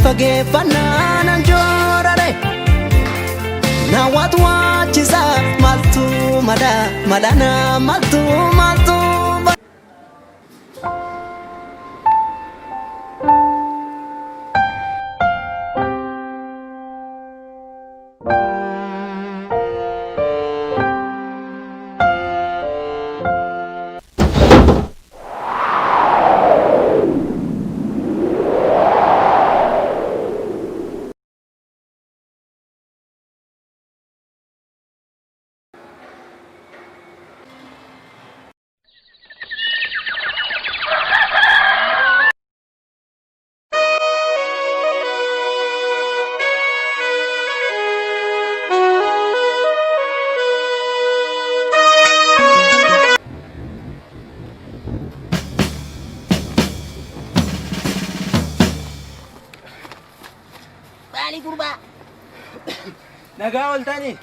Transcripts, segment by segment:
Fageeffannaa nan joorare. Na waatwaachisa maaltu mala mala na maaltu maaltu. Maali gurbaa? Nagaa ooltanii?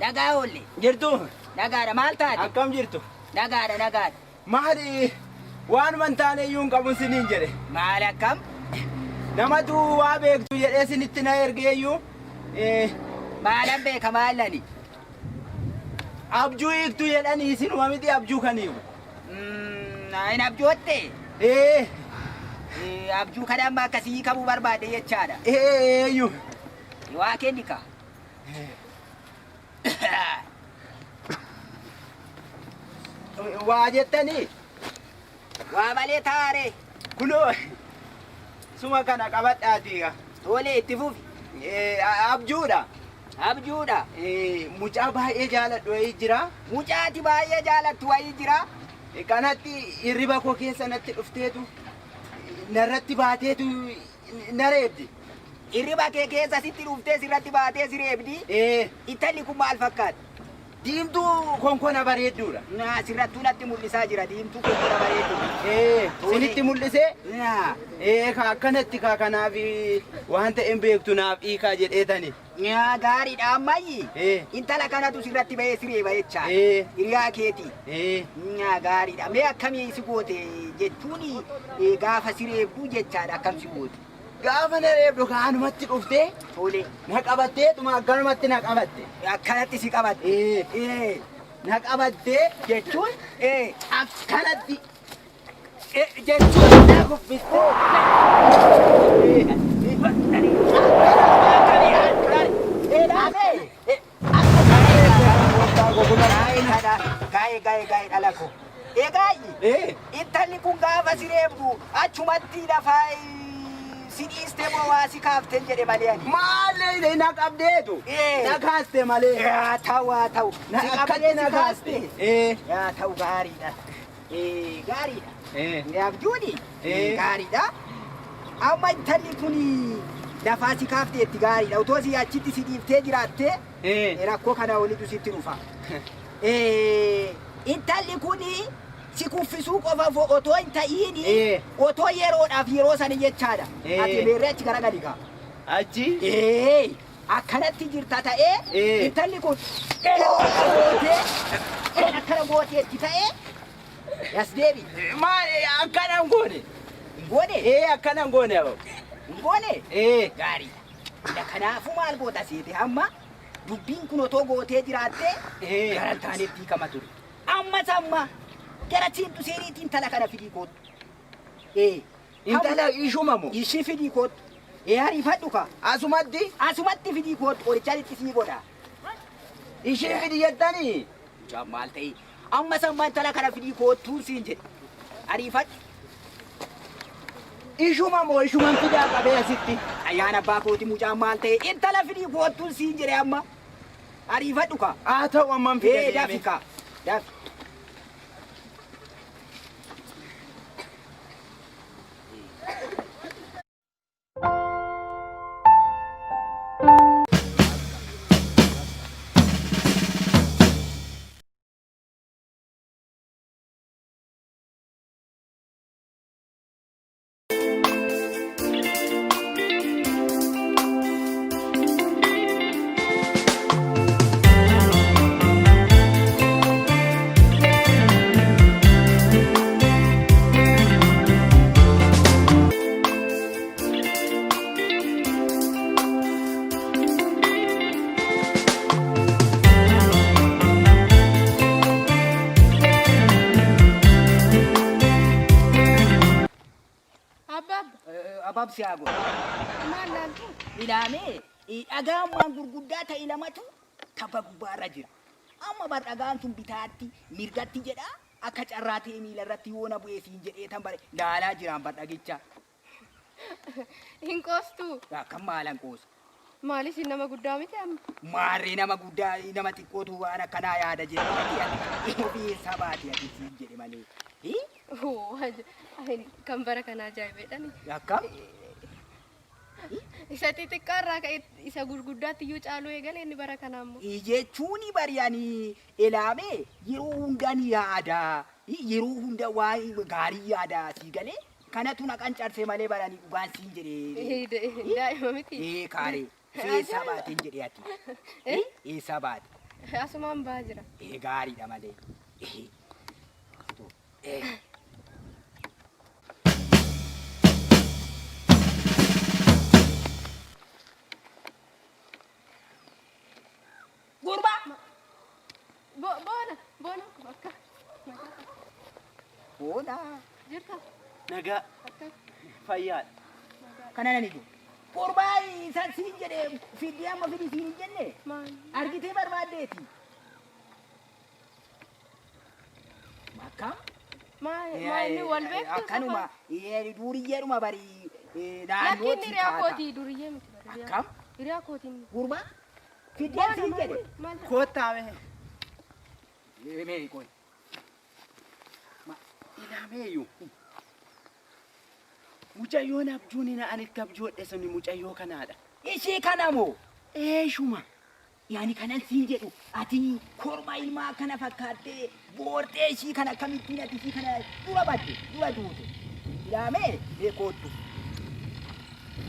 Nagaa oolle. Jirtu? Nagaadha maal taate? Akkam jirtu? Nagaadha nagaadha. Maali waanuma hin taane iyyuu hin qabun siniin jedhe. Maal akkam? Namatu waa beektu jedhee sinitti na ergee iyyuu Maalan beeka maalani? Abjuu hiiktu jedhanii isinuma miti abjuu kan hiiku. Hin abjootte? Ee. Abjuu kana amma akkasii hiikamuu barbaadde jechaadha. Ee eeyyu. Waa kenni kaa. Waa jettanii? Waa malee taaree. Kunoo suma kana qabadhaatii. Tolee itti fufi. Abjuudha. Abjuudha. Mucaa baay'ee jaaladhu wayii jira. Mucaati baay'ee jaalattu wayii jira. Kanatti hirriba koo keessa natti dhufteetu narratti baateetu na reebdi. Hirriba kee keessa sitti dhuftee sirratti baatee si reebdi. Intalli kun maal fakkaatti? Diimtuu konkona bareedduudha. Naa sirrattuu natti mul'isaa jira diimtuu konkona bareedduudha. Ee, sinitti mul'isee? Naa. Ee, ka akkanatti ka kanaaf waan ta'e hin beektu naaf hiikaa jedheetani. Nyaa gaariidha ammayyi. Ee. Intala kanatu sirratti bahee si reeba jechaa. Ee. Hiriyaa keetii. Ee. Nyaa gaariidha. Mee akkamii si goote jechuun gaafa si reebdu jechaadha akkam si goote. Gaafa na reebdu kaanumatti dhuftee Tole. na qabatteetuma akkanumatti na qabatte. Akkanatti si qabatte. Ee. Ee. Na qabattee Jechuun ee. akkanatti Jechuun. na kuffistee. Gaa'ee gaa'ee gaa'ee dhala koo. Egaa intalli kun gaafa si reebdu achumatti lafaa si dhiistee moo waa si kaafteen jedhe malee ani. Maal na qabdeetu? Na kaaste malee. Yaa ta'u haa ta'u. Na Si akkatti qabdee na si kaaste. kaaste. Yaa ta'u gaariidha. Gaariidha. Abjuuni gaariidha. Amma intalli kun lafaa si kaafteetti gaariidha. Otoo si achitti si dhiiftee jiraattee rakkoo kana olitu sitti dhufa. Intalli kun si kuffisuu qofa otoo hin ta'iin otoo yeroodhaaf yeroo sani jechaadha. Ati beerree achi garagali kaa. Achi? Akkanatti jirta ta'ee intalli kun gootee akkana gooteetti ta'ee as deebi. Maal akkana hin goone? Hin goone? Ee akkana hin goone aboo. Hin goone? Ee. Gaariidha. Kanaafuu maal goota seete amma dubbiin kun otoo gootee jiraattee gara hin taanetti hiikama ture. Ammas amma gara siintu seeriitti intala kana fidii koottu. Intala ishuma moo? Ishii fidii koottu. Ee ariifadhu kaa. Asumatti? Asumatti fidii koottu qorichaan itti sii godha. Ishii fidi jettanii? Mucaan maal ta'e? Ammas amma intala kana fidii koottuun siin jedhe. Ariifadhu. Ishuma moo ishuman fidaa qabee asitti? Ayyaana abbaa kooti mucaan maal ta'e? Intala fidii koottuun siin jedhe amma. Ariifadhu kaa. Haa ta'u amman fida Ee deeme. dafi kaa. Dafi. Abba abba. Abaabsi haa godhu. Maal laaltu? Ilaamee dhagaan waan gurguddaa ta'e lamatu tabba gubbaarra jira. Amma bar dhagaan sun bitaatti mirgatti jedha akka carraa ta'e miila irratti yoo na bu'ee siin jedhee tan bare laalaa jiraan bar dhagicha. Hin qoostu. Akkam maalan qoosa. Maal isin nama guddaa miti amma? Maarree nama guddaa nama xiqqootu waan akkanaa yaada jedhe ati ofii eessaa baate ati siin jedhe malee. Oo, kan bara kana ajaa'ibedhani. Akkam? Isa xixiqqaa irraa ka'e isa gurguddaatti iyyuu caaluu eegale inni bara kanaa immoo. Jechuun bari'anii ilaame yeroo hunda ni yaada. Yeroo hunda waan gaarii yaada sii galee kanatu na qancarse malee baranii dhugaan siin jedhee. Daa'ima miti. Ee kaaree eessaa baateen jedhee ati. Eessaa baate? Asumaan bahaa jira. Ee gaariidha malee. Ee. Gurbaa! Boona boona akka Boona. jirta Nagaa akka fayyaadha. Kana nani jiru. Gurbaa isaan siin jedhee fidii amma fidii siin hin jenne maal argitee barbaaddeeti. Akkam? maal inni wal beektu Akkanuma duuriyyeedhuma barii Lakki naannootti inni hiriyaa kooti duriyyee miti bari. Akkam? Hiriyaa kooti inni. Gurbaa fidee siin jedhe. Maal ta'a? Koottaa mee. Mee qoy. Ilaameeyyu. Mucayyoon abjuun ina ani itti abjoodhe suni mucayyoo kanaadha. Ishii kana moo? Eeshuma. Yaani kanan siin jedhu ati korma ilmaa kana fakkaattee boortee ishii kana akkamittiin ati ishii kana dura badde dura duute. Ilaamee mee koottu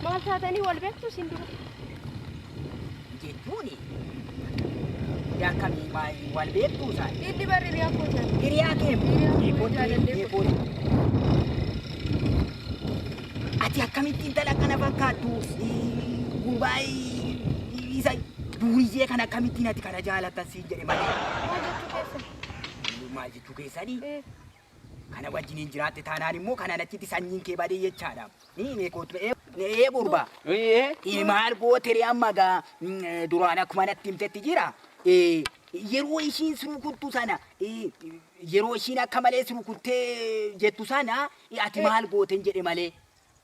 Maal taatanii wal beektu isin dura? jechuuni. Akkamii maal wal beektuu isaan? Inni bari hiriyaa kooti. Hiriyaa kee Hiriyaa koo jaalallee kooti. Ati akkamitti intala kana fakkaattu gurbaa isa duuriyyee kana akkamittiin ati kana jaalattan siin jedhe malee. Maal jechuu keessan? Maal jechuu keessanii? Eh, Kana wajjiniin jiraatte taanaan immoo kanaan achitti sanyiin kee badee jechaadha. Ni mee kootu ee gurbaa. Ee. Maal gootere amma gaa duraan akkuma natti himtetti jira. Yeroo ishiin si rukuttu sana yeroo ishiin akka malee si rukuttee jettu sana ati maal gooten jedhe malee.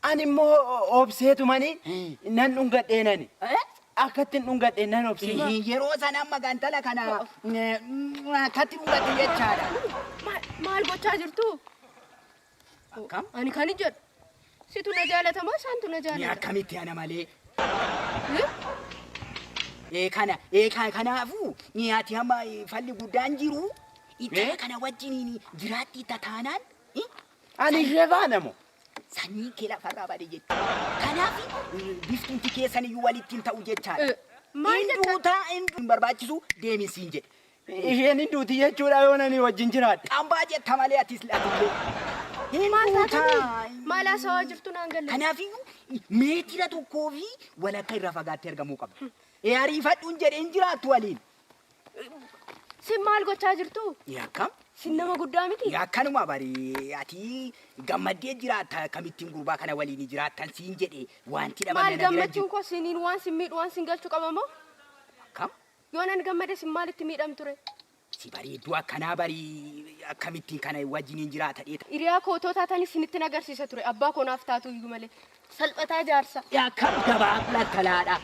Ani immoo obseetumani nan dhungadhee nani. Akkatti hin dhungadhee nan obsee. Yeroo sana amma gantala kana akkatti dhungatte jechaadha. Maal gochaa jirtu? Akkam? Ani kan hin jedhu. Situ na jaalata moo isaantu na Ni jaalata? akkamitti ana malee. Eh? Kana kanaafuu ni ati amma falli guddaan jiru intala kana wajjiniin jiraatti tataanaan Ani ishee faana moo? sanyiin kee lafarraa bade jechuudha. Kanaaf biftumti keessan iyyuu walitti hin ta'u jechaadha. Maal Hin jetta? duutaa hin barbaachisu deemin siin jedhe. Isheen hin duuti jechuudha yoo nani wajjin jiraadhe. Qambaa jetta malee atis atillee. Hin Maal duutaa. taatanii? Maal haasawaa jirtu naan galle? Kanaafiyyuu meetira tokkoo fi walakkaa irraa fagaattee argamuu qabda. Ariifadhuun jedhee hin jiraattu waliin. Sin maal gochaa jirtu? Akkam? Sin nama guddaa miti? Akkanuma bari ati gammaddee jiraatta akkamittiin gurbaa kana waliin jiraattan siin jedhe wanti dhabame Maal na bira jiru. gammachuun koo siniin waan sin miidhu waan sin galchu qaba moo? Akkam? Yoo nan gammade sin maalitti miidham ture? Si bareedduu akkanaa barii akkamittiin kana wajjiniin jiraata dheeta. Hiriyaa kootoo taatanii sinittin agarsiisa ture. Abbaa koo naaf taatu iyyuu malee. Salphataa jaarsa. Akkam gabaa lattalaadha.